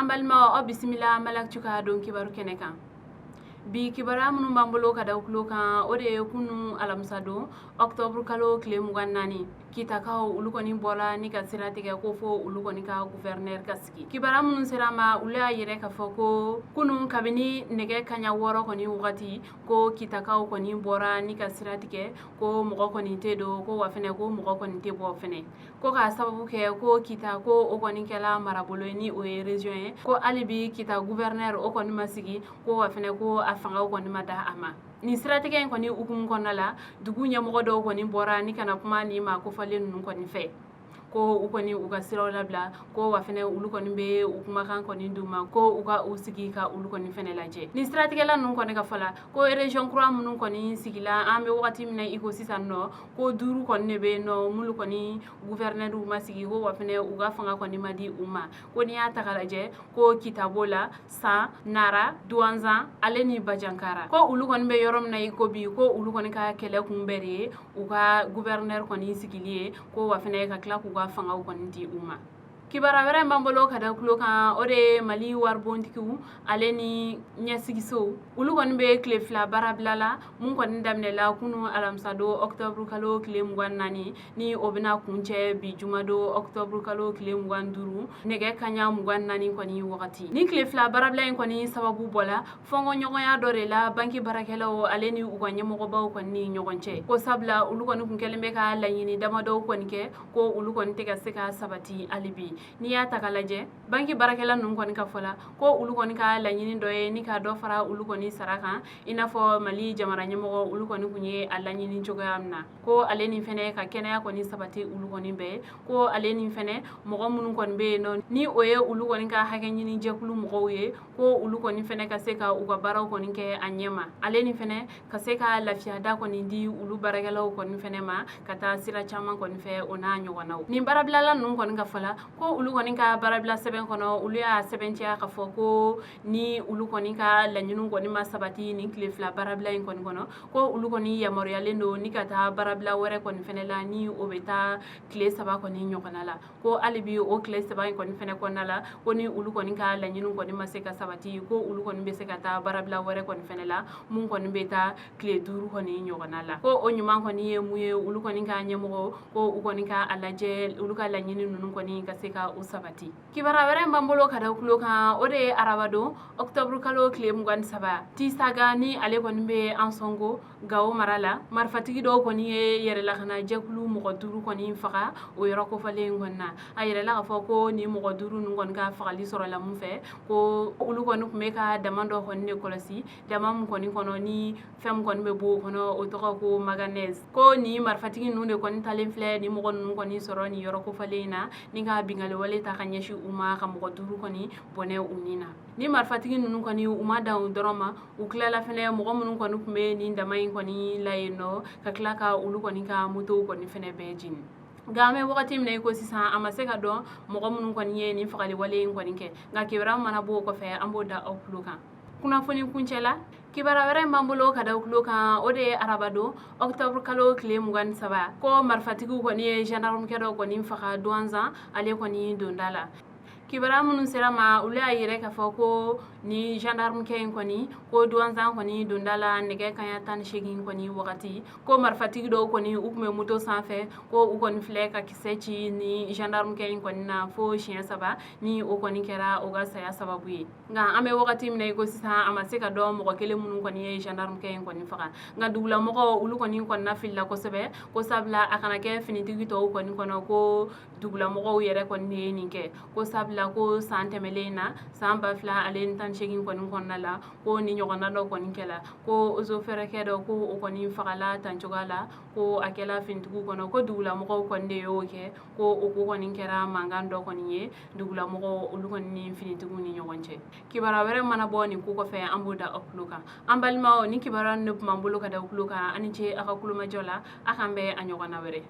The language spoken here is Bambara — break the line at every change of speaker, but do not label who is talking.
An balimaw, aw bisimila Malactu ka don kibaru kɛnɛ kan. Bi kibaruya minnu b'an bolo ka da tulo kan, o de ye kunun alamisa don, octobre kalo tile 24, Kitakaw olu kɔni bɔra ni ka sira tigɛ ko fo olu kɔni ka gouverneur ka sigi. Kibaruya minnu sera ma, olu y'a yɛrɛ k'a fɔ ko kunun kabini nɛgɛ kaɲa 6 kɔni wagati, ko Kitakaw kɔni bɔra ni ka sira tigɛ ko mɔgɔ kɔni tɛ don, ko wa fɛnɛ ko mɔgɔ kɔni tɛ bɔ fɛnɛ, ko k'a sababu kɛ ko Kita ko o kɔni kɛla marabolo ye, ni o ye région ye, ko hali bi Kita gouverneur o kɔni ma sigi, ko wa fɛnɛ ko a fangaw kɔni ma da a ma. Nin siratigɛ in kɔni hukumu kɔnɔna la, dugu ɲɛmɔgɔ dɔw kɔni bɔra ni kana kuma ni maa kofɔlen ninnu kɔni fɛ, ko u kɔni u ka siraw labila, ko wa fɛnɛ olu kɔni bɛ u kumakan kɔni d'u ma ko u ka u sigi ka olu kɔni fɛnɛ lajɛ. Nin siratigɛla ninnu kɔni ka fɔ la, ko région kura minnu kɔni sigila, an bɛ wagati min na i ko sisan nɔ, ko duuru kɔni de bɛ yen nɔ minnu kɔni gouverneur ma sigi, ko wa fɛnɛ u ka fanga kɔni ma di u ma. Ko n'i y'a ta k'a lajɛ, ko Kita b'o la, San, Nara, Duwanzan ale ni Bajankara, ko olu kɔni bɛ yɔrɔ min na i ko bi, ko olu kɔni ka kɛlɛ kun bɛɛ de ye u ka gouverneur kɔni sigili ye, ko wa fɛnɛ ka tila k'u ka fangaw kɔni di u ma. Kibaruya wɛrɛ b'an bolo ka da tulo kan, o de ye Mali waribontigiw ale ni ɲɛsigisow, olu kɔni bɛ tile 2 baarabila la mun kɔni daminɛla kunun alamisa don, octobre kalo tile 24, ni o bɛna kuncɛ bi jumadon, octobre kalo tile 25, nɛgɛ kaɲa 24 kɔni wagati. Ni tile 2 baarabila in kɔni sababu bɔla fɔnkɔɲɔgɔnya dɔ de la banki baarakɛlaw ale ni u ka ɲɛmɔgɔbaw kɔni ni ɲɔgɔn cɛ, ko sabula olu kɔni kun kɛlen bɛ ka laɲini damadɔw kɔni kɛ, ko olu kɔni tɛ ka se ka sabati hali bi. N'i y'a ta k'a lajɛ, banki baarakɛla ninnu kɔni ka fɔ la, ko olu kɔni ka laɲini dɔ ye ni ka dɔ fara olu kɔni sara kan, i n'a fɔ Mali jamana ɲɛmɔgɔ olu kɔni kun ye a laɲini cogoya min na, ko ale ni fɛnɛ ka kɛnɛya kɔni sabati olu kɔni bɛɛ, ko ale ni fɛnɛ mɔgɔ minnu kɔni bɛ yen nɔ, ni o ye olu kɔni ka hakɛ ɲini jɛkulu mɔgɔw ye, ko olu kɔni fɛnɛ ka se ka u ka baaraw kɔni kɛ a ɲɛ ma, ale ni fɛnɛ ka se ka lafiyada kɔni di olu baarakɛlaw kɔni fɛnɛ ma ka taa sira caman kɔni fɛ, o n'a ɲɔgɔnnaw. Nin baarabilala ninnu kɔni ka fɔ la, ko olu kɔni ka baarabila sɛbɛn kɔnɔ, olu y'a sɛbɛntiya ka fɔ ko ni olu kɔni ka laɲiniw kɔni ma sabati nin tile 2 baarabila in kɔni kɔnɔ, ko olu kɔni yamaruyalen don ni ka taa baarabila wɛrɛ kɔni fɛnɛ la, ni o bɛ taa tile 3 kɔni ɲɔgɔnna la, ko hali bi o tile 3 in kɔni fɛnɛ kɔnɔna la, ko ni olu kɔni ka laɲiniw kɔni ma se ka sabati, ko olu kɔni bɛ se ka taa baarabila wɛrɛ kɔni fɛnɛ la mun kɔni bɛ taa tile 5 kɔni ɲɔgɔnna la. Ko o ɲuman kɔni ye mun ye, olu kɔni ka ɲɛmɔgɔ ko u kɔni ka a lajɛ olu ka laɲini ninnu kɔni ka se ka u sabati. Kibaruya wɛrɛ b'an bolo ka da tulo kan, o de ye arabadon, octobre kalo tile 23, Tisaga ni ale kɔni bɛ Ansɔngo, Gawo mara la, marifatigi dɔw kɔni ye yɛrɛlakana jɛkulu mɔgɔ 5 kɔni faga o yɔrɔ kofɔlen in kɔni na. A yɛrɛla k'a fɔ ko ni mɔgɔ 5 ninnu kɔni ka fagali sɔrɔla mun fɛ, ko olu kɔni tun bɛ ka dama dɔ kɔni de kɔlɔsi, dama mun kɔni kɔnɔ ni fɛn min kɔni bɛ bɔ o kɔnɔ, o tɔgɔ ko manganèse, ko ni marifatigi ninnu de kɔni talen filɛ ni mɔgɔ ninnu kɔni sɔrɔ nin yɔrɔ kofɔlen in na ni ka binkanni wale ta ka ɲɛsin u ma, ka mɔgɔ 5 kɔni bɔnɛ u ni na. Ni marifatigi ninnu kɔni u ma dan o dɔrɔn ma, u tilala fɛnɛ mɔgɔ minnu kɔni tun bɛ nin dama in kɔni la yen nɔ, ka tila ka olu kɔni ka motow kɔni fɛnɛ bɛɛ jeni. Nka an bɛ wagati min na i ko sisan, a ma se ka dɔn mɔgɔ minnu kɔni ye nin fagali wale in kɔni kɛ, nka kibaruya mana bɔ o kɔfɛ, an b'o da aw tulo kan kunnafoni kuncɛ la. Kibaruya wɛrɛ b'an bolo ka da tulo kan, o de ye arabadon, octobre kalo tile 23, ko marifatigiw kɔni ye gendarmekɛ dɔ kɔni faga Duwanzan ale kɔni donda la. Kibaruya minnu sera ma, olu y'a yɛrɛ k'a fɔ ko ni gendarmekɛ in kɔni ko Duwanzan kɔni donda la, nɛgɛ kaɲa 18 kɔni wagati, ko marifatigi dɔw kɔni u tun bɛ moto sanfɛ, ko u kɔni filɛ ka kisɛ ci ni gendarmekɛ in kɔni na fo siɲɛ 3, ni o kɔni kɛra o ka saya sababu ye. Nka an bɛ wagati min na i ko sisan, a ma se ka dɔn mɔgɔ kelen minnu kɔni ye gendarmekɛ in kɔni faga. Nka dugulamɔgɔw olu kɔni kɔnɔna filila kosɛbɛ, ko sabula a kana kɛ finitigi tɔw kɔni kɔnɔ ko dugulamɔgɔw yɛrɛ kɔni de ye nin kɛ, ko sabula ko san tɛmɛlen na, san 2018 kɔni kɔnɔna la, ko ni ɲɔgɔnna dɔ kɔni kɛla, ko sofɛrɛkɛ dɔ ko o kɔni fagala tan cogoya la, ko a kɛla finitigiw kɔnɔ ko dugulamɔgɔw kɔni de y'o kɛ, ko o ko kɔni kɛra mankan dɔ kɔni ye dugulamɔgɔw olu kɔni ni finitigiw ni ɲɔgɔn cɛ. Kibaruya wɛrɛ mana bɔ nin ko kɔfɛ, an b'o da aw tulo kan. An balimaw, ni kibaruya ne tun b'an bolo ka da aw tulo kan. Aw ni ce aw ka kulomajɔ la. A k'an bɛn a ɲɔgɔnna wɛrɛ.